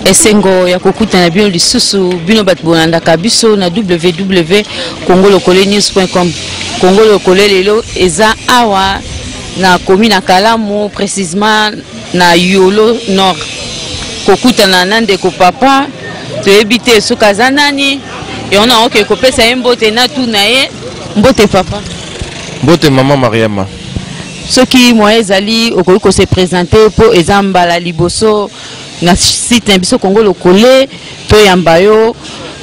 Esengo ya kokutana bino lisusu, bino bato bolandaka biso na www congolokolenews.com. Congo Lokole lelo eza awa na commune ya Kalamu, précisément na Yolo Nord, kokutana na ndeko papa toyebi te soki aza nani. Yango na oke kopesa ye mbote, natuna ye. Mbote papa. Mbote mama Mariama. Soki moyen ezali, okoki kose présenter, mpo eza mbala liboso na site na biso Congo Lokole toyamba yo.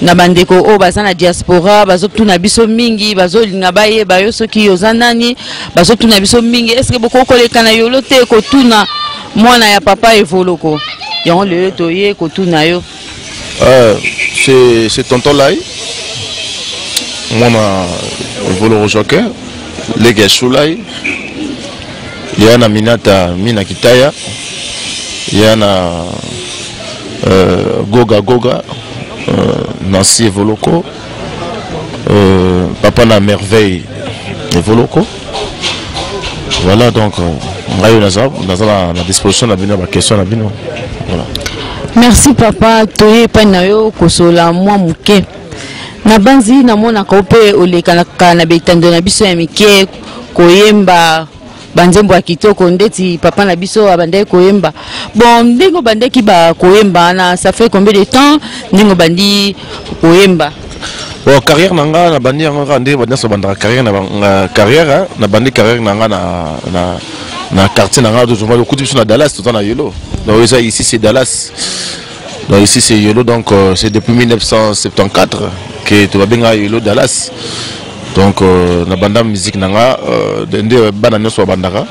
Na bandeko oyo baza na diaspora bazotuna biso mingi, bazolinga bayeba yo soki oza nani. Bazotuna biso mingi: est-ce bokoki koleka na Yolo te kotuna mwana ya papa Evoloko? Yango lelo toye kotuna yo. C'est tonton Lai, mwana Evoloko Joker, leki ya Shulai, ya na Minata Mina Kitaya, ya na Goga Goga, Nancy Evoloko, papa na Merveille Evoloko. Voilà, donc ngai naza naza na disposition na bino, baquestion na bino, voilà. Merci papa. Toye epai na yo kosola mwa moke. Na banzi namonaka yo mpe olekanaka na betando na biso ya mike koyemba banzembo ya kitoko ndeti papa na biso abandaki koyemba. Bon, ndenge obandaki koyemba wana, ça fait combien de temps ndenge obandi koyemba? Bon, carrière na nga, nabandi yango kaka nde bato nyonso bandaka carrière na carrière. Nabandi carrière na nga na quartier na nga. Okuti biso na Dallas, toza na Yolo. Donc eza ici, c'est Dallas, donc ici c'est Yolo. Donc c'est depuis 1974 que tobabengaka Yolo Dallas. Donc nabanda musique na nga nde bana nyonso babandaka.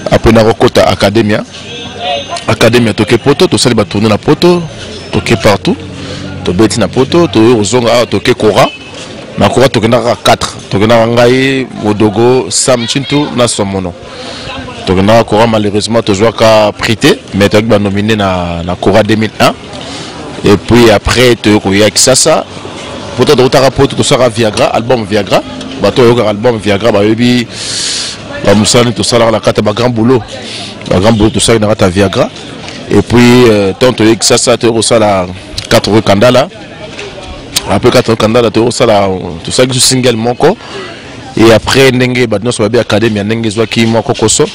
Après nakokota academia. Academia, toke Poto, tosali batournée na Poto, toke partout, tobeti na Poto, toye kozonga awa, toke Kora. Na Kora tokendaka 4, tokendaka ngai, Modogo, Sam Chintu na Somono. Tokendaka Kora, malheureusement tozwaka prix te, mais toyaki banominé na Kora 2001. Et puis après toye koya Kisasa. Poto, tokotaka Poto, tosalaka Viagra, album Viagra. Bato oyokaka album Viagra bayebi bamosala nini tosalaka na kati ya bagrand boulot, bagrand boulot tosalaki na kati ya Viagra. Et puis ntango toye Kisasa, toye kosala 4 rue Kandala. Après 4 rue Kandala, toye kosala, tosalaki so single moko. Et après, ndenge bato nyonso babi, académie ya ndenge ezwaki moko koso,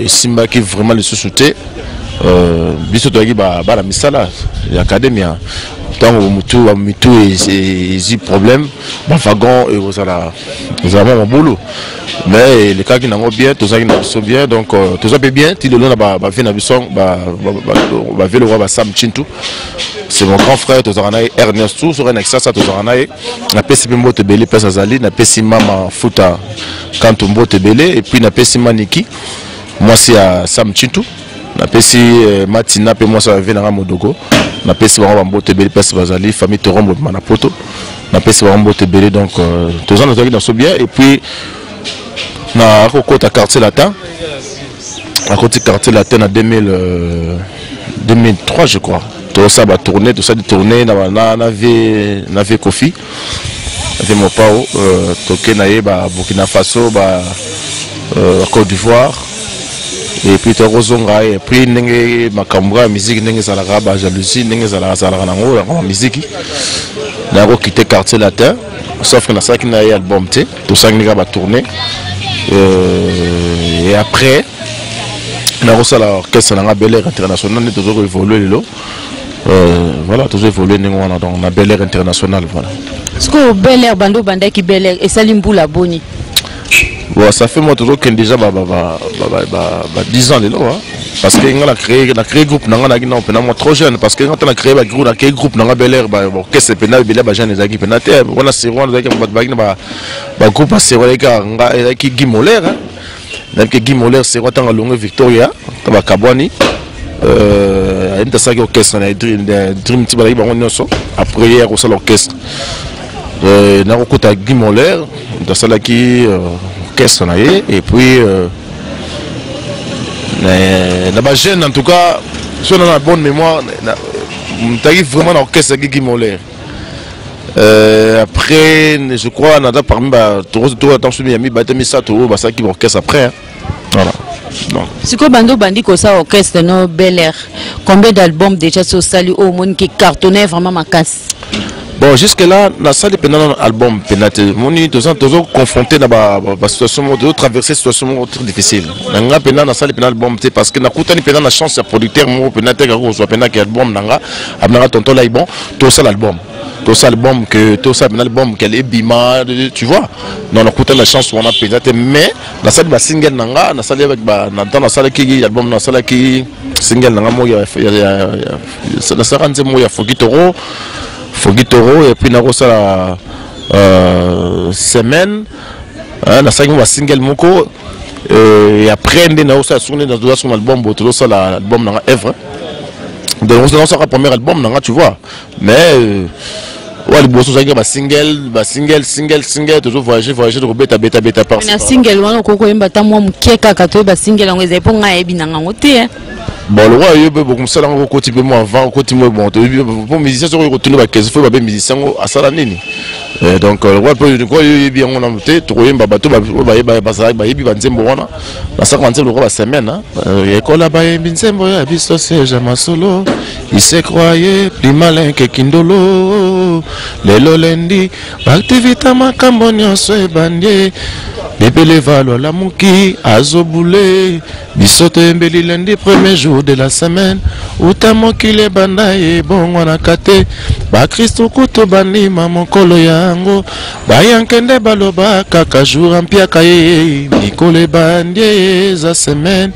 esimbaki vraiment lisusu te. Biso toyaki bana misala ya académie. Ntango mutu bamitu ezwi problème, bawagon ekozala, ezala mwa mobulu, mais elekaki nango bien, tozalaki na biso bien. Donc toza mpe bien ti lelo na bavieux na biso, bavieux lokwa basam Chintu. C'est mon grand frère, tozalaka na ye air nyonso. Soki na Kisasa, tozalaka na ye. Napesi mpe mbote ebele place azali. Napesi mama Futa Kanto mbote ebele, et puis napesi Maniki, mwasi ya Sam Chintu. Napesi Matina mpe mwasi ya vieux nanga Modogo. Napesi bango bambote ebele place bazali. Famille Torombo bima na Poto, napesi bango mbote ebele. Donc toza na, tozalaki na so bien. Et puis na kokota Quartier Latin, akoti Quartier Latin na 2000, 2003 je crois. Tosala batournée, tosali tournée na vieux Kofi, vieux Mopao. Toke na ye ba Burkina Faso, ba Côte d'Ivoire, et puis tokozonga. Et puis ndenge makambo ya musique ndenge ezalaka, bajalousie ndenge ezalaka, ezalaka nango yango musique. Nakokite Quartier Latin, sauf que nasalaki na ye album te, tosalaki kaka batournée. Et après nakosala orchestre nanga Bel Air International, nde tozo koévolue lelo. Voilà, tozo évolue ndenge wana, donc na Bel Air International, voilà. Sikoyo Bel Air, bando obandaki Bel Air esali mbula boni? Bon, ça fait moi tozokende déjà ba 10 ans lelo, hein? Parce que nga na créé groupe na nga, naki na mpena moi trop jeune, parce que nga ta na créé bagroupe, na créé groupe na nga Bel Air, baorchestre mpena ebele ya bajeune ezalaki mpena te wana. Sero wana ezalaki bato bazalaki na bagroupe ya sero, ezalaki kaka nga, ezalaki Guy Moller. Nayebi ke Guy Moller sero, ntango alongwe Victoria, ta bakabwani, ayebi te, asalaki orchestre na Dream ti bazalaki bango nyonso. Après ye akosala orchestre, nakokuta Guy Moller, moto asalaki orchestre na ye. Et puis na bajeune, en tout cas so na bonne mémoire, taki vraiment na orchestre ya Guy Moller. Après je crois naza parmi ba ya mibale te misato oyo basalaki baorchestre après, hein. Voilà. Donc sikoyo bandi obandi kosala orchestre no Bel Air, combien d'album déjà so osali oyo omoni ke cartonne vraiment makasi? Bon, jusque là nasali mpenza nano album mpenza te. Moni toza tozoconfronte na basituation moko, tozotraverse situation moko très difficile. Na nga mpenza nasali mpenza album te, parce que nakutani mpenza na chance ya producteur moko mpenza te kaka kozwa mpenza ke album na nga abinanga tonton lai. Bon, tosala album, tosala album, que tosala mpenza album kele ebima, tu vois. Non, nakutani na chance wana mpenza te, mais nasali basingle na nga. Nasali na ntango nasalaki album, nasalaki single na nga moko, nasalaka nzembo moko ya Foki Toro, Foki Toro, et puis nakosala semaine, nasalaki mo basingle moko. Et après nde nakosala songo, nde nazoza songo album boye, tozosala album na nga œuvre. Donc nakosalaka premier album na nga, tu vois. Mais oyo liboso ozalaki basingle, basingle, single, single, tozo voyage, voyage, tokobeta beta beta par Na single wana okoki koyemba ata mwa moke kaka, toyeba single yango ezali, mpo ngai ayebi nanga yango te. Bon, lokwa yo mpe bokomosala yango, okoti mpe mwa avant, okoti mwa. Bon, toyebi mpo musicien soki okotuna baquestion, fo babe musicien yango asala nini. Donc lokwa mpe lokwa yo oyebi yango nano te, tokoyemba. Bato oyo bayebi banzembo wana, nasalaka banzembo lokwa basemaine ekola, bayembi nzembo ya biso. Seja masolo, il se croyait plus malin que Kindolo. Lelo lendi baactivité, makambo nyonso ebandi. Bebele valo alamuki, azobule biso. Toyembeli lundi, premier jour de la semaine. Uta mokili ebanda, ebongwanaka te. Bakristu kutu bandima mokolo yango, bayankende baloba kaka jour ampiaka ye. Mikolo ebandi, eza semaine.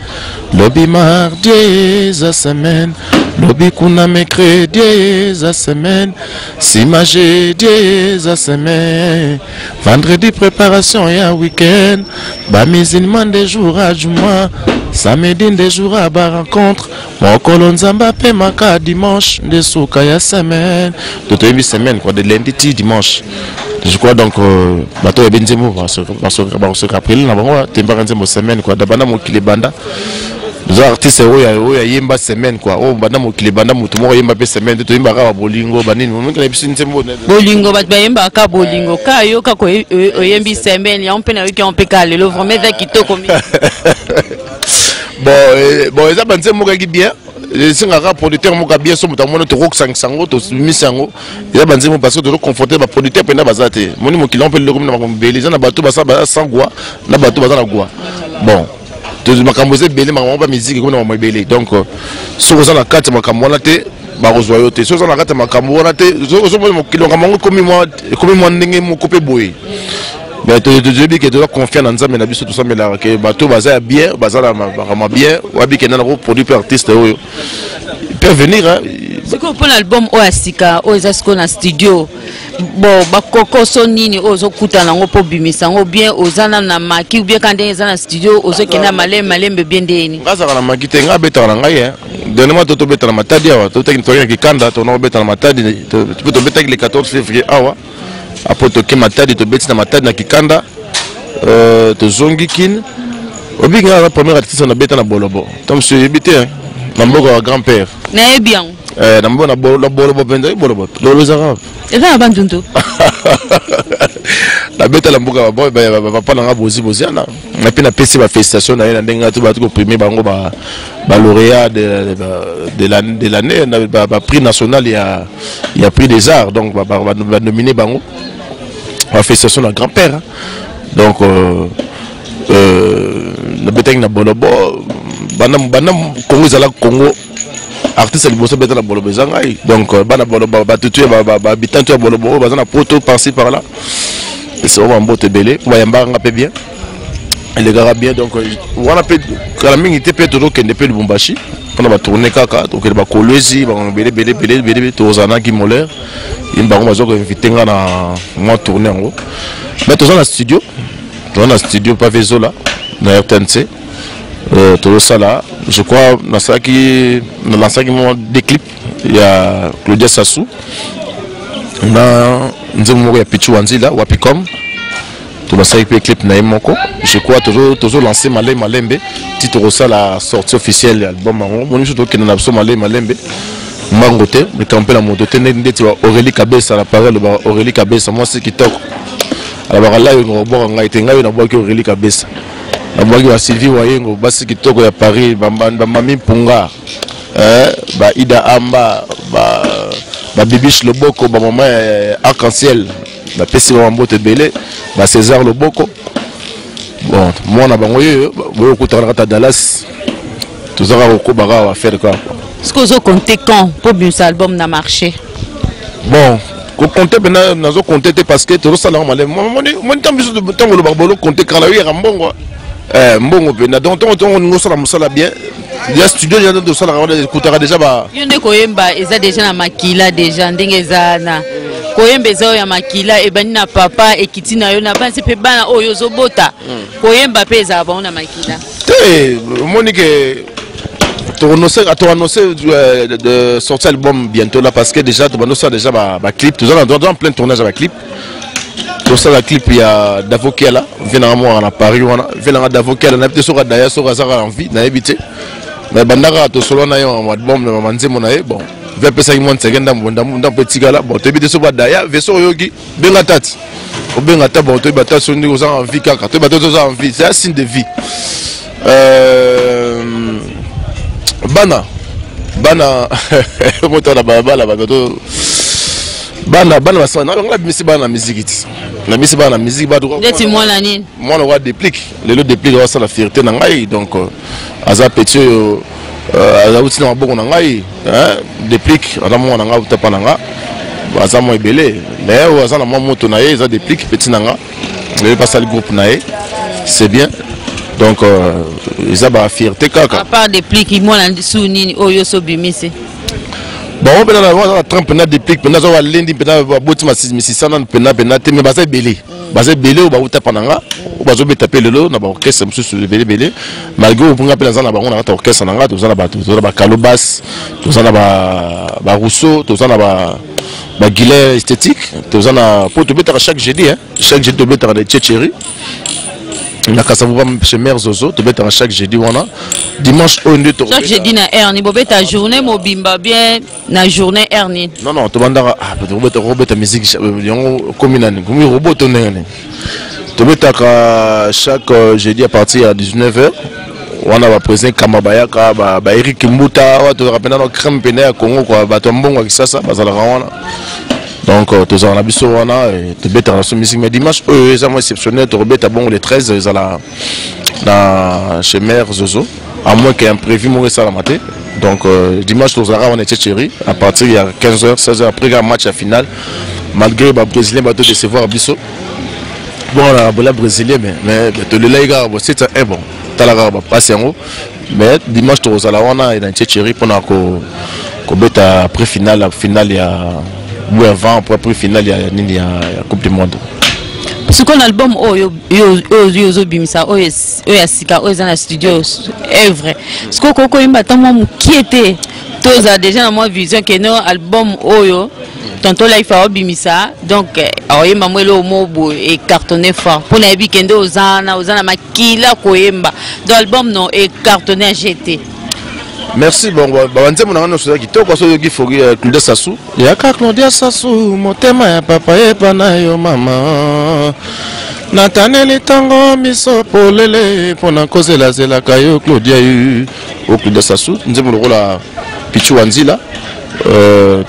Lobi mardi eza semaine, lobi kuna mercredi eza semaine, nsima jeudi eza semaine, vendredi préparation ya week-end, bamusulman nde jour ya juma, samedi nde jour ya barencontre, mokolo Nzambe apemaka, dimanche nde suka ya semaine. To toyebi semaine quoi, de lundi ti dimanche, je crois. Donc bato oyebi nzembo bakosoka na bango, tembaka nzembo semaine quoi. Banda mokili ebanda, oza artiste oyo ayemba semaine quoi. Oyo banda mokili ebanda, motu moko ayemba mpe semaine te. Toyembaka babolingo banini, momekela biso nzembo. Bolingo, bato bayembaka bolingo ka yo kaka oyembi semaine yango mpe nayoki yango mpe kaka lelo. Vraiment eza kitoko. Bon, eza banzembo moko yaki bien, esengaka producteur moko bien. So moto amoni, tokokosangisa yango, tobimisi yango. Eza banzembo parce que tozoconfronte baproducteur mpenza baza te. Moni mokili yango mpe lelo komi na makambo ebele. Eza na bato baza sans gwa, na bato baza na gwa. Bon, makambo eza ebele, makambo ba musique ekomi na makambo ebele. Donc soki oza na kati ya makambo wana te, bakozwa yo te. Soki oza na kati ya makambo wana te, ozomona mokili, makambo yango ekomi mwa ndenge moko mpe boye. Mais toyebi ke toza confiant na Nzambe na biso. Tosambelaka ke bato baza ya bien, baza na makambo ya bien, wabi kenda na koproduire mpe artiste oyo peut venir. Sikoyo mpona album oyo ya sika oyo eza sikoyo na studio, bon, bakokoso nini oyo ozokutana yango mpo obimisa yango bien? Oza nanu na maki ou bien ka ndenge eza na studio, ozokende malembe malembe bien ndeni? Nga azalaka na maki te, nga abetaka na ngai. Dernièrement to tobeta na Matadi awa, totaki na kikanda, tona kobeta na Matadi mpe tobetaki le 14 février awa. Apo toke Matadi, tobeti na Matadi, na kikanda, tozongi Kine. Obiki nga na premier artiste nabeta na Bolobo. To mosu oyebi te, na mboka ya grand père. Nayebi yango. Na mboka na Bolobo mpenza, Bolobo lolo ezaka. Eza na Bandundu. Nabeta na mboka bapapa na nga Bozi Boziana, epuis napesi bafélicitation na ye na ndenge to bato koprime bango balauréat de l'année, baprix national ya prix des arts. Donc banomine bango, bafélicitation na grand père. Donc nabetaki na Bolobo. Banda Congo ezalaka Congo, artiste ya liboso abeta na Bolobo eza ngai. Donc bana Bolobo, bato tu, bahabitant tu ya Bolobo oyo baza na Poto, par-ci par-là, ese oyo bambote ebele mpo bayambaka nga mpe bien, elekaka bien. Donc wana mpe kala mingi te mpe tozokende mpe Lubumbashi mpona batourne kaka. Tokende bakolwezi, bango ebele ebele ebele ebele. Tozala na Gimoler ye, bango baza koinvite nga na mwa tourne yango. Mais toza na studio, toza na studio Pavezola na RTNC. Tozosala, je crois nasalaki, nalansaki mwa des clips ya Claudia Sassou na nzembo moko ya Pichu Wanzila Wapicom. Tobasalaki mpe clip na ye moko. Je crois tozolance malembe malembe ti tokosala sortie officielle ya album yango. Moni biso tokende na biso malembe malembe, mbango te, likambo mpe na moto te. Ndeti ba Aurélie Kabesa na Paris, alobaka Aurélie Kabesa mwasi kitoko, alobaka lai kobwaka ngai te, ngai oyo nabwaki Aurélie Kabesa. Nabwaki ba Sylvie Wayengo, basi kitoko ya Paris, bamami Mpunga, eh, ba Ida Amba, ba ba Bibiche Loboko, ba mama ya Arc-en-Ciel, bapesi bango mbote ebele, ba César Loboko. Bon, mwana bango yeyo, boyo okutaka na kati ya Dallas, tozaka kokoba kaka bafere kaka. Ce que ozo compter quand mpo bimisa album na marché? Bon, kocompter mpena nazo compter te parce que tozosala yango maleme. Moni ntango biso ntango olobaka bolo compter kala oyaka mbongo, mbongo mpena. Donc ntango olingi osala mosala bien ya studio ya tosalaka wana ekutaka déjà ba Yo nde koyemba eza déjà na makila, déjà ndenge eza na koyemba eza oyo ya makila, ebandi na papa, ekiti na yo na basi mpe bana oyo ozobota, koyemba mpe ezala bango na makila. Te, omoni ke toannonce de sortir album bientôt là, parce que déjà tobandosala déjà baclip, toza en plein tournage ya baclip. Tosala clip ya Davo Kiala, vie nanga mwana na Paris wana, vie nanga Davo Kiala. Nayebi te soki adaya, soki azaka en vie, nayebi te, mais bandaka tosolo na ye album na banzembo na ye. Bon, vie apesaki mwa nseke ndambo ndambo ndambo etikala. Bon, toyebi te soki adaya vie. Soki oyoki, benga tati, obenga ta. Bon, toyeba ta soki ndenge oza en vie kaka, toyeba te oza en vie, c'est un signe de vie. Bana bana moto na balabala, bato bana bana basala nga nabimisi bana na miziki ti nabimisi bana na miziki bato. Ndeti mwana nini? Mwana wa Déplique. Lelo Déplique awasala fierté na ngai. Donc aza petit oyo azauti na maboko na ngai. Déplique aza mwana na ngai, auta pa na nga. Aza mwa ebele, mais oyo aza na mwa moto na ye eza Déplique, petit na nga. Lelo basali groupe na ye, c'est bien. Donc eza bafierté kaka. À part Déplique, mwana su nini oyo so obimisi? Bango mpena aza na 30 mpena. Déplique mpena aza balendi mpena, baboti misisa nanu mpena mpena te, mais baza ebele, baza ebele oyo bauta mpa na nga, oyo bazobeta mpe lelo na baorchestre mosusu ebele ebele, malgré oyo nga mpe naza na bango na kati ya orchestre na nga. Toza na bato, toza na bakalobas, toza na barousseau, toza na baguilin esthétique, toza na mpo tobetaka chaque jeudi, hein? Chaque jeudi tobetaka na Etchecheri, na Kasavuba, chez Mère Zozo. Tobetaka chaque jeudi wana. Dimanche oyo nde Chaque jeudi na heure ni bobeta? Journée mobimba bien na journée heure nini? Non, non, tobandaka tobeta musique yango komi nani, komi robot to ndenge nini. Tobetaka chaque jeudi à partir ya 19 heures wana. Baprésident Kamba bayaka, baErik Mbuta wana. Tozalaka mpena na crème mpena ya Congo kua, bato ya mbongo ya Kisasa bazalaka wana. Donc tozalaka na biso wana, tobetaka na biso musique. Mais dimanche oyo eza mwa exceptionnel, tokobeta bongo le 13, ezala na chez Mère Zozo, à moins que imprévu moko esalama te. Donc dimanche tozalaka wana Etchecheri à partir ya 15 h 16 h, après kaka match ya finale. Malgré babrésilien bato décevoir biso, bon, na bola brésilien, mais tolelaki kaka bo 7 1. Bon, tala kaka bapasi yango. Mais dimanche tokozala wana na Etchecheri mpona kobeta après finale, finale ya ou avant, après finale ya nini, ya Coupe du monde. Sikoyo na album oyo oyo ozobimisa, oyo ya sika, oyo eza na studio œuvre, sikoyo okoki koyemba ata mwa mokie te? Tozala déjà na mwa vision ke no album oyo Tonton Life aobimisa, donc aoyemba mwa eloko moko boye ecartonne fort, mpo nayebi kende oza na oza na makila koyemba. Donc album no ecartonne ya gt. Merci. Bon, banzembo na nga nyonso eza kitoko. So oyoki foki Claudia Sasu, yaka Claudia Sasu, motema ya papa epa na yo mama, nataneli ntongo miso polele mpona kozelazelaka yo Claudia yu o Claudia Sasu. Nzembo lokola Pichu wa Nzila,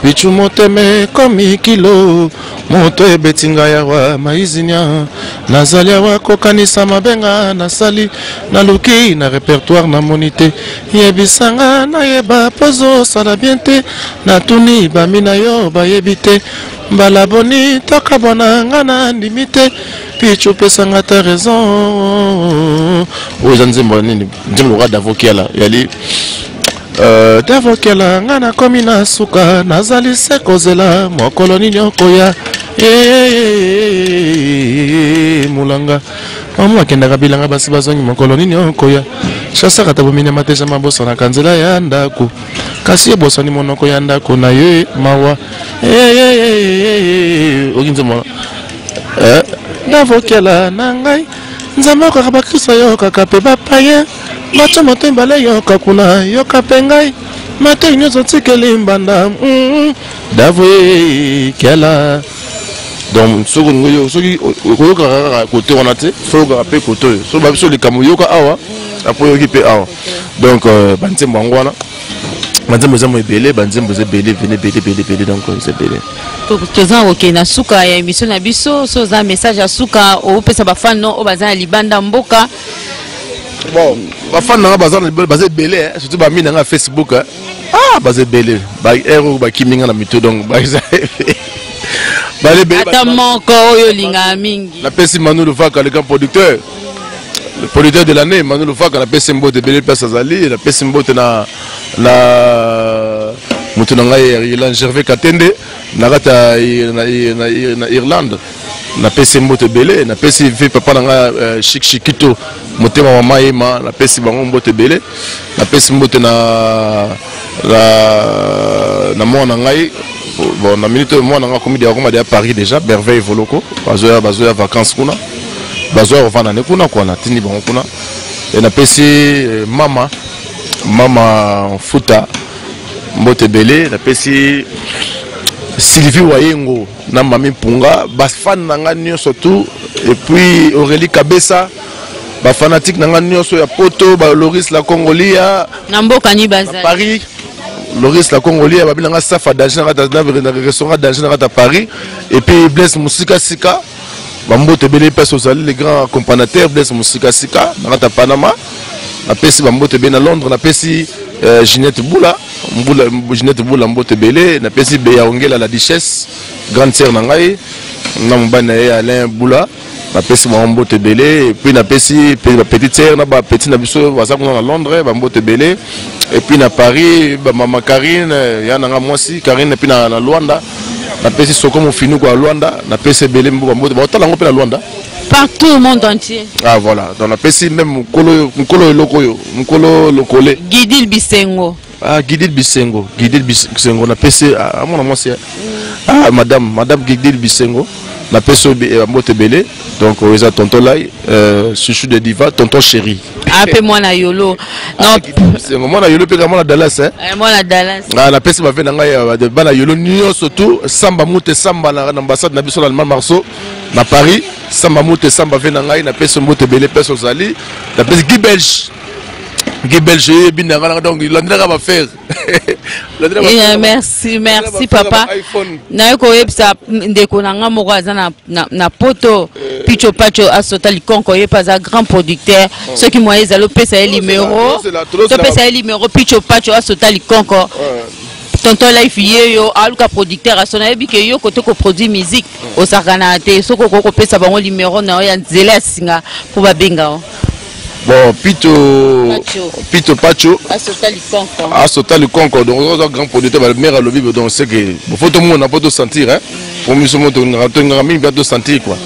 Pichu motema ekomi kilo, moto ebeti ngai awa maizinia, nazali awa kokanisa mabenga nasali, naluki na répertoire namoni te, yebisanga nayeba pozosala bien te, natuni bami na yo bayebi te, mbala boni tokabwana nga na ndimi te, Pichu opesanga ta raison. Oyo eza nzembo ya nini? Nzembo lokola Davo Kiala yali Davo Kiala, nga nakomi na suka, nazali se kozela mokolo nini okoya. Molanga mama akendaka bilanga, basi bazongi, mokolo nini okoya? Chasaka ta bomina matesa, mabosanaka nzela ya ndako, kasi ebosani monoko ya ndako na ye, mawa. Oki nzembo wana, Davokela na ngai, Nzambe okaka bakristo, yokaka mpe bapaye bato moto mibale, yoka kuna, yoka mpe ngai, matoi nyonso tikeli mbanda. Davo kiala. Donc soki olingi, soki okoyokaka kaka kote wana te, so oyokaka mpe kote oyo, so babiso likambo oyoka awa, apo oyoki mpe awa. Donc banzembo yango wana, banzembo eza mo ebele, banzembo eza ebele ebele ebele ebele ebele, donc eza ebele. Toza kokende na suka ya émission na biso. So oza message ya suka opesa bafan no oyo baza na libanda mboka? Bon, bafan nanga baza baza ebele, surtout bami nanga ya Facebook. Ah, baza ebele, baere oyo bakimi nga na mito, donc baza ebele. Ata moko oyo olingaka mingi? Napesi Manu Luvaka, le grand producteur, le producteur de l'année, Manu Luvaka, napesi mbote ebele place azali. Napesi mbote na moto na ngai ya Irlande, Gervais Katende, na kati na Irlande, napesi mbote ebele. Napesi ve papa na ngai Chik Chikito, motema mama yema, napesi bango mbote ebele. Napesi mbote na mwana na ngai. Bon, na minute oyo mwana na ngai akomi deja, akoma deja Paris déjà, Merveille Voloko. Bazoya vacances kuna, bazoya kovanda ne kuna kwa, natindi bango kuna. E napesi mama Futa mbote ebele. Napesi Sylvie Wayengo na Mami Mpunga, bafan na ngai nyonso tout, et puis Aurélie Kabesa, bafanatique na ngai nyonso ya Poto, baloris la Congolia. Na mboka ni bazali? Paris, Loris la Congolia, babi na ngai Safa Danger na kati na restaurant Danger na kati ya Paris, et puis Blaise Mosika Sika, bambote ebele place ozali, le grand accompagnateur Blaise Mosika Sika na kati ya Panama, napesi bambote ebele. Na Londres napesi Ginette Bula Mbula, Ginette Bula, mbote ebele. Napesi Beya Ongela, la duchesse, grande sœur na ngai, na mobali na ye Alain Bula, napesi bango mbote ebele. Et puis napesi bapetite sœur na bapetit na biso baza kuna na Londres, bambote ebele. Et puis na Paris, bamama Karine ya nanga mwasi Karine. Et puis na Luanda, napesi Soko Mofinuko ya Luanda, napesi ebele bambote, baotala yango mpe na Luanda. Partout au monde entier. Ah voilà, donc napesi même mokolo, mokolo eloko oyo, mokolo lokole. Gidil Bisengo. Ah, Gidil Bisengo, Gidil Bisengo, napesi amona mwasi, ah, madame Gidil Bisengo, napesi oyo mbote ebele. Donc oyo eza tonton Lai, chouchou de diva, tonton chéri. Ah, mpe mwana Yolo. Bisengo, mwana Yolo mpe, mwana Dallas, eh? Mwana Dallas. Ah, napesi bave na ngai bana Yolo nyonso tu, Samba Mute Samba na ambassade na biso na Allemagne, Marceau na Paris, Samba Mute Samba, ve na ngai, napesi mbote ebele place ozali. Napesi Guy Belge, Guy Belge oyebi na ngai, donc landelaka bafere. Merci, merci papa. Naye koyebisa ndeko na nga moko aza na Poto, Picho Pacho Asota Likonko, ye mpe aza grand producteur. Soki moye ezali, opesa ye numéro, topesa ye numéro. Picho Pacho Asota Likonko, tonton Life ye yo aluka producteur aso. Nayebi ke yo kote koproduire musique osaka na te. Soki okoki kopesa bango numéro na yo ya nzela ya singa mpo babenga yo. Bon, Pito Pacho. Pito Pacho. Asota Likonko. Asota Likonko, donc oza grand producteur, mare alobi. Donc c'est que bon, faut tomona po tosentir, hein, po miso mo tolingaka mingi mpe tosentir quoi.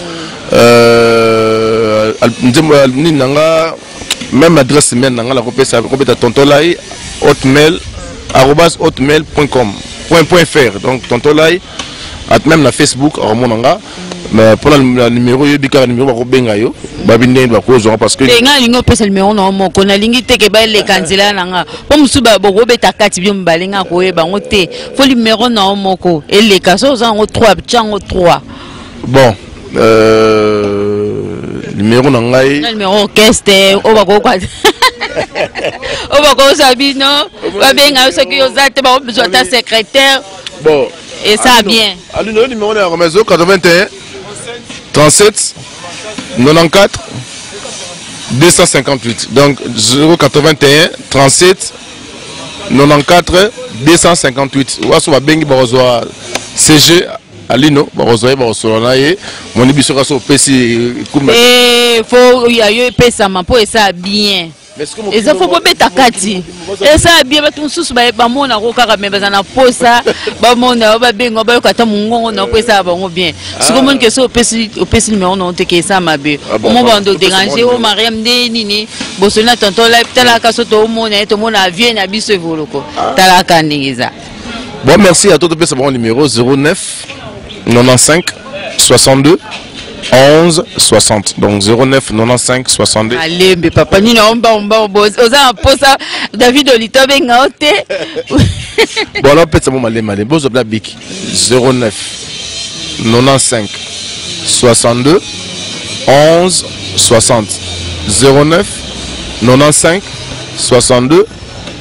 Nzembo nini na nga, même adresse mail na nga nakopesa, nakobeta tonton Lai hotmail @hotmail.com point fr. Donc tonton Lai at même na Facebook akomona nga. Mais mpona na numéro, oyebi kaka numéro bakobenga yo, babi ndenge bakozwanga parce que Te, ngai nalingi opesa numéro na yo moko. Nalingi te ke baleka nzela na nga, mpo mosusu bokobeta kati bio mibale, nga koyeba yango te. Fo numéro na yo moko eleka. So oza yango 3, tia yango 3. Bon, numéro na ngai. Na numéro orchestre oyo bakoka, oyo bakozwa bino, babenga yo soki oza te, bakozwa ata secrétaire. Bon. Et ça bien. Alino, yo numéro na yango mais 081 37 94 258. Donc 081 37 94 258. Waso babengi, bakozwa CG Alino, bakozwa ye, bakosolola na ye. Moni biso kasi opesi. Fo ya yo epesama mpo esala bien. Eza fo bobeta kati, esala bien. Bato mosusu bamonako kaka me baza na posa bamona yo, babenga, bayoka ata mongongo na mpo esala bango bien. Soki omoni ke so opesi numéro na yo te, ke esala mabe, omo bando déranger o Mariam nde nini bosoli na tonton Live. Talaka, so toomona ye, tomona vie na biso evoloko. Talaka ndenge eza. Bon, merci à toi. Topesa bango numéro 09 95 62 11 60. Donc 09 95 62. Alembe papa nini, omba oza na posa David Olito abenga yo te. Bon, alors pesa mo malema malembe, bozwa bla biki 09 95. 62 11 60. 09 95 62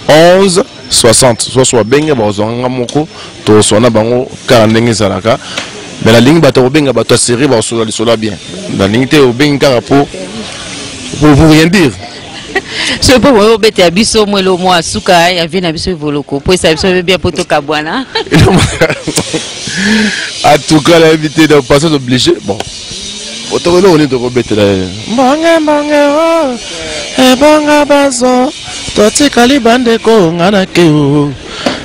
11 60. Soit soit benga bazwanga moko toswana bango kaka ndenge ezalaka. Mais nalingi bato kobenga bato ya série bakosola lisolo bien. Nalingi te obengi kaka po pour rien dire. Soki mpo boye obetela biso mwelo mwa suka ya vie na biso Evoloko, po esala biso bien po tokabwana. En tout cas, nayebi te, donc passage obligé. Bon, otoko eloko nini tokobetela ye? Mbonge mbonge o ebonga bazo totikali bandeko, nga na keu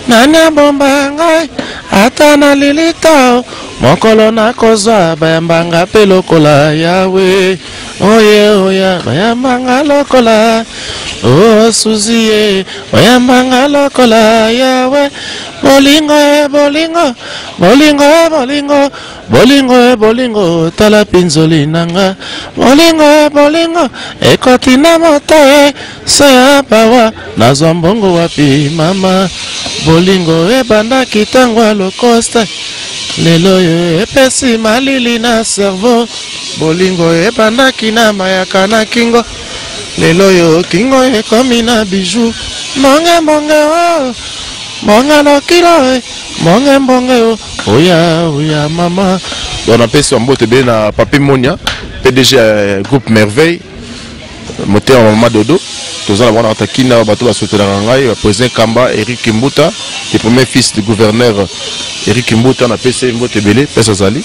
nani abomba ngai ata na lilita mokolo nakozwa bayambanga mpe lokola yawe oye oya bayambanga lokola o suzi ye bayambanga lokola yawe. Bolingo e bolingo, bolingo e bolingo, bolingo e bolingo, tala pinzoli nanga. Bolingo e bolingo ekoti na moto e se ya bawa, nazwa mbongo wapi mama? Bolingo ebandaki ntango ya lokoste, lelo oyo epesi malili na cerveau. Bolingo ebandaki na mayaka na kingo, lelo oyo kingo ekomi na bijou. Mbonge mbonge o mbonge lokilo e mbonge mbonge o oya oya mama. Donc napesi bambote ebele na Papi Monia, PDG ya groupe Merveille, motema mama Dodo. Toza na bango na kina bato basotelaka ngai, président Kamba Eric Kimbuta, le premier fils du gouverneur Eric Kimbuta. Napesi ye mbote ebele pesa azali.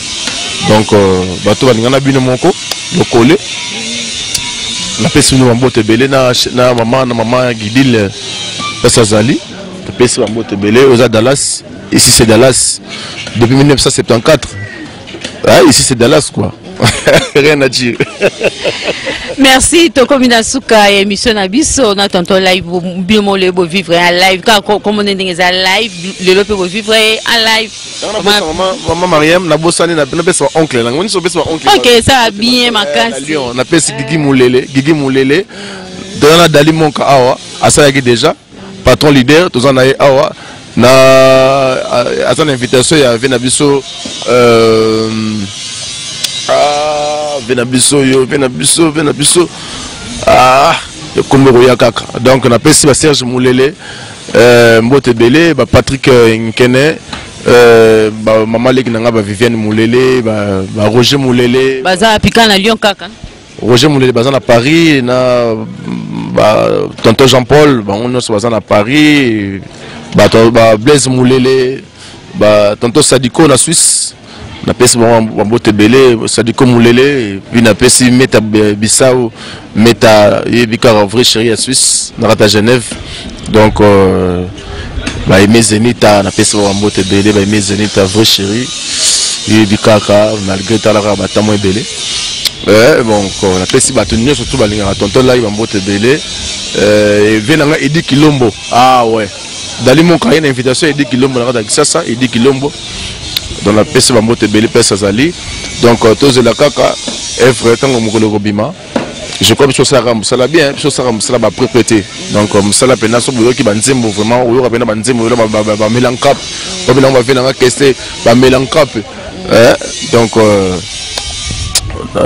Donc bato balingana bino moko lokole, napesi bino bambote ebele na mama, na mama Gidile pesa azali. Topesi bambote ebele. Oza Dallas, ici c'est Dallas depuis 1974. Ah, ici c'est Dallas quoi, rien à dire. Merci. Tokomi na suka ya émission na biso na tonton live. Bino mole bovivre en live kaka komona ndenge eza live lelo mpe bovivre en live. Mama Mariam, nabosani, napesa ba oncle nango nyonso, opesa ba oncle. Ok, ça va bien makasi. Napesi Gigi Mulele, Gigi Mulele toza na Dali Monka awa, asalaki déjà patron leader, toza na ye awa na aza na invitation ya ve na biso, ve na biso oyo, ve na biso, ve na biso ekombi koya kaka. Donc napesi ba Serge Mulele mbote ebele, ba Patrick Nkene, bamama leki na nga, ba Viviane Mulele, ba Roger Mulele. Baza pika na Lyon kaka. Roger Mulele baza na Paris, na ba tonton Jean Paul, bango nyonso baza na Paris, bato ba Blaise Mulele, ba tonton Sadiko na Suisse, napesi bango bambote ebele. Sadiko Mulele, puis napesi Meta Bisau Meta, yebi kaka vrai chéri ya Suisse na kati ya Genève. Donc baime Zenita, napesi bango bambote ebele. Baime Zenita, vrai chéri, yebi kaka malgré talaka batamo ebele. Donc napesi bato nyonso tu balingaka tonton Lai bambote ebele. Ve na nga Edi Kilombo, ah ouais, Dali Moka ye na invitation Edi Kilombo na kati ya Kisasa. Edi Kilombo, donc napesi bambote ebele mpesi azali. Donc tozela kaka œuvre ntango mokolo ekobima. Je crois biso osalaka mosala bien, biso osalaka mosala baprépre te. Donc mosala mpena so boyoki banzembo, vraiment oyoka mpena banzembo bamelankape, babelango bave nanga keste bamelankape. Donc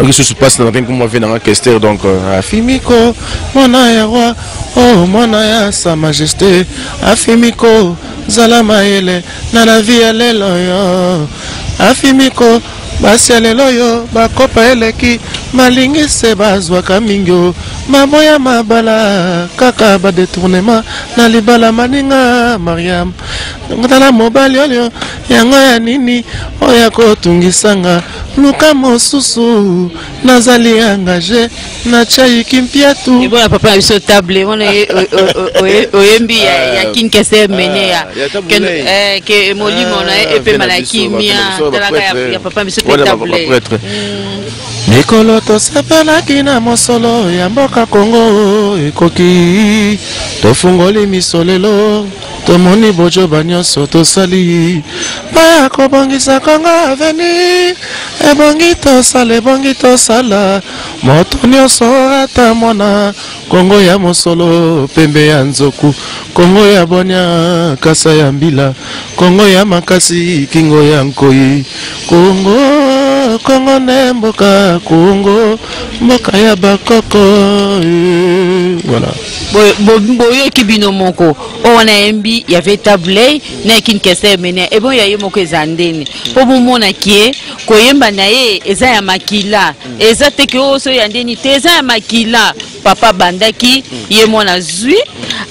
lisusu mpasi na babengi mwa ve nanga Kester. Donc afimiko mwana ya roi, oh mwana ya sa majesté, afimiko zala mayele na la vie ya lelo yo. Afimiko basi ya lelo oyo bakopa eleki, balingi se bazwaka mingi o maboya mabala kaka badétournement na libala. Maninga Mariam, tala mobali oyo yango ya nini oyo akotungisanga, luka mosusu, nazali engagé na chaiki mpiatu. Ebona papa na biso table wana oyembi ya King Kester mene ya ke molimo na ye epema na kimia. Talaka ya papa biso mpe table. Mikolo tosepelaki na mosolo ya mboka Kongo ekoki, tofungoli miso lelo, tomoni bojoba nyonso tosali. Baya kobongisa Kongo avenir, ebongi tosala, ebongi tosala moto nyonso ata mwana Kongo ya mosolo, pembe ya nzoku, Kongo ya bonya, kasa ya mbila, Kongo ya makasi, kingo ya nkoi, Kongo. Kongo nde mboka, Kongo mboka ya bakoko. Voilà. Boyoki bino moko oyo wana yembi ya vetabley na Kin Kester Mene, ebon ya ye moko eza ndeni mpo bomona kie koyemba na ye eza ya makila, eza te ke oyo so ya ndeni te, eza ya makila. Papa bandaki ye mwana zwi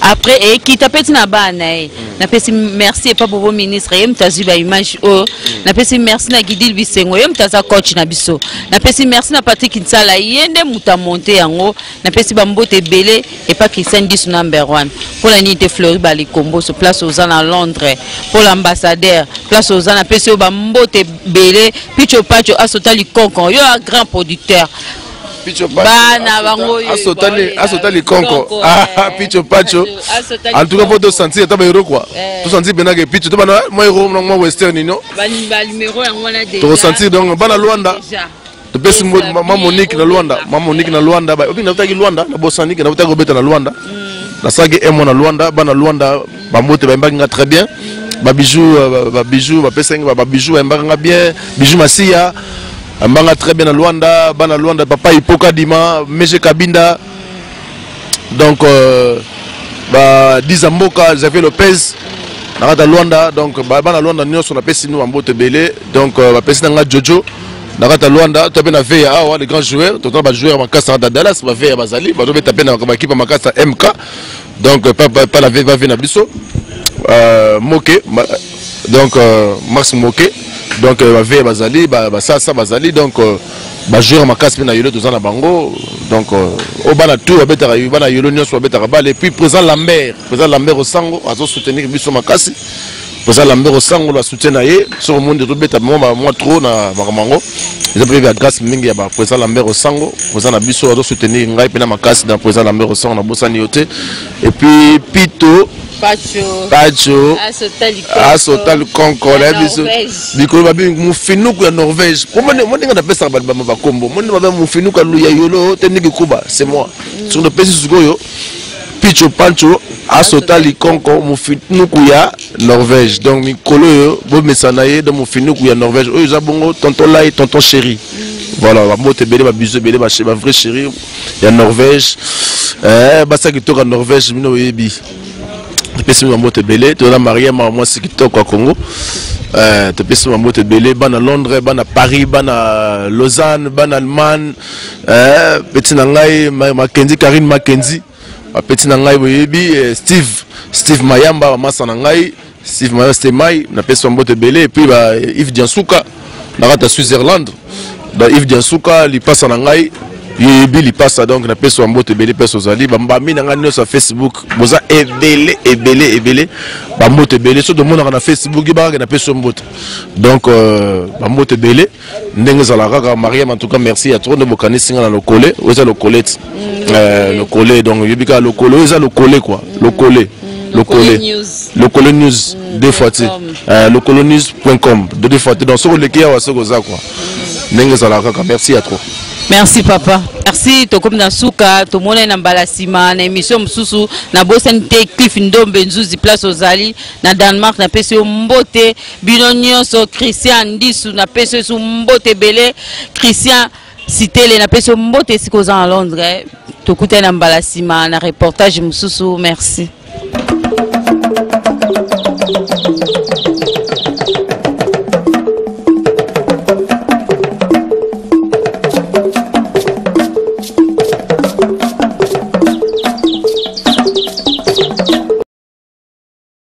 après ekita mpe ntina bana na ye. Napesi merci epa bobo ministre, ye moto azwi baimage oyo. Napesi merci na Gidil Bisengo, ye moto aza coach na biso. Napesi merci na Patrik Nsala, ye nde moto amonte yango. Napesi bambote ebele epa Christian Disu number 1. Mpo na nini te Flori Balikomboso, place oza na Londres, mpo l'ambassadeur, place oza, napesi yo bambote ebele. Picho Pacho asota likonko, yo a grand producteur. Bana bango asota likonko, Picho Pacho. En tout cas, faut tosentir ata bahéros quoi, tosentir mpenza ke Picho to bana mwa héros, mwa western nino tokosentir. Donc bana Lwanda, topesi ma Monique na Lwanda, ma Monique na Lwanda. Obi nautaki Lwanda, nabosaniki nautaki kobeta na Lwanda, nasalaki un mois na Lwanda. Bana Lwanda, bambote, bayembaki nga très bien. Babijou, babijou bapesaki babijou, bayembaki nga bien. Bijou Masiya ambanga très bien na Lwanda. Bana Lwanda, papa Ipoka Dima, Meje Kabinda, donc ba Diza Mboka, Xavier Lopez na kati ya Lwanda. Donc bana Lwanda nyonso, napesi bino bambote ebele. Donc bapesi na nga Jojo na kati ya Lwanda to mpe na Veya awa, le grand joueur. Totala bajoueur makasi na kati ya Dallas, baveya bazali, bazobeta mpe na bakipe makasi ya MK. Donc pa na bave na biso Moke, donc Max Moke. Donc baveya bazali, basasa bazali, donc bajoueur makasi mpe na Yolo toza na bango. Donc oyo bana tout babetaka, bana Yolo nyonso babetaka bale. Et puis président Lambert, président Lambert Osango azosoutenir biso makasi. Président Lambert Osango, la soutien na ye, soki omoni tobeta mwa trop na makambo yango, eza mpe ya grâce mingi ya baprésident Lambert Osango, président na biso azosoutenir ngai mpena makasi. Na président Lambert Osango, nabosani yo te. Et puis Pito Pacho asota likonko na biso likolo, babi mofinuku ya Norvège. Mo ndenge napesaka bato bama bakombo, mo nde babe mofinuku ya Yolo te, ndenge kuba c'est moi. Soki topesi sikoyo Picho Pancho asota likonko, mofinuku ya Norvège. Donc mikolo oyo bomesana ye, donc mofinuku ya Norvège oyo eza bongo tonton Lai, tonton chéri. Voilà, bambote ebele, babiso ebele, bavrai chéri ya Norvège, basa kitoko ya Norvège. Bino boyebi, topesi bambote ebele. Toza Mariama, mwasi kitoko ya Congo. Topesi bambote ebele bana Londres, bana Paris, bana Lausanne, bana Allemagne. Peti na ngai Makenzi, Karine Makenzi, bapeti na ngai boyebi, Steve, Steve Mayamba, bamasa na ngai Steve Mayamba, Stemai, napesi bambote ebele. Et puis ba Yves Diansuka na kati ya Switzerland, ba Yves Diansuka, lipasa na ngai yeyebi lipasa. Donc napesi bambote ebele mpesi ozali bambami na ngai nyonso ya Facebook, boza ebele ebele ebele. Bambote ebele, so tomonaka na Facebook, yebakaka napesi yo mbote. Donc bambote ebele ndenge ezalaka kaka. Mariam, en tout cas merci ya trop nde bokanisi nga na lokole oyo eza lokole ti lokole. Donc oyebi kaka lokole oyo eza lokole quoi, lokole, lokole, lokole news deux fois te, lokolo news.com deux fois te. Donc soki oleki awa, soki oza quoi, ndenge ezalaka kaka. Merci ya trop. Merci papa, merci. Tokomi na suka, tomonani na mbala nsima na émission mosusu. Nabosani te Cliff Ndombe Nzuzi, place ozali na Danemark, napesi yo mbote. Bino nyonso, Christian Ndisu, napesi yo su mbote ebele. Christian Sitele, napesi yo mbote esika oza na Londres. Tokutani na mbala nsima na reportage mosusu. Merci.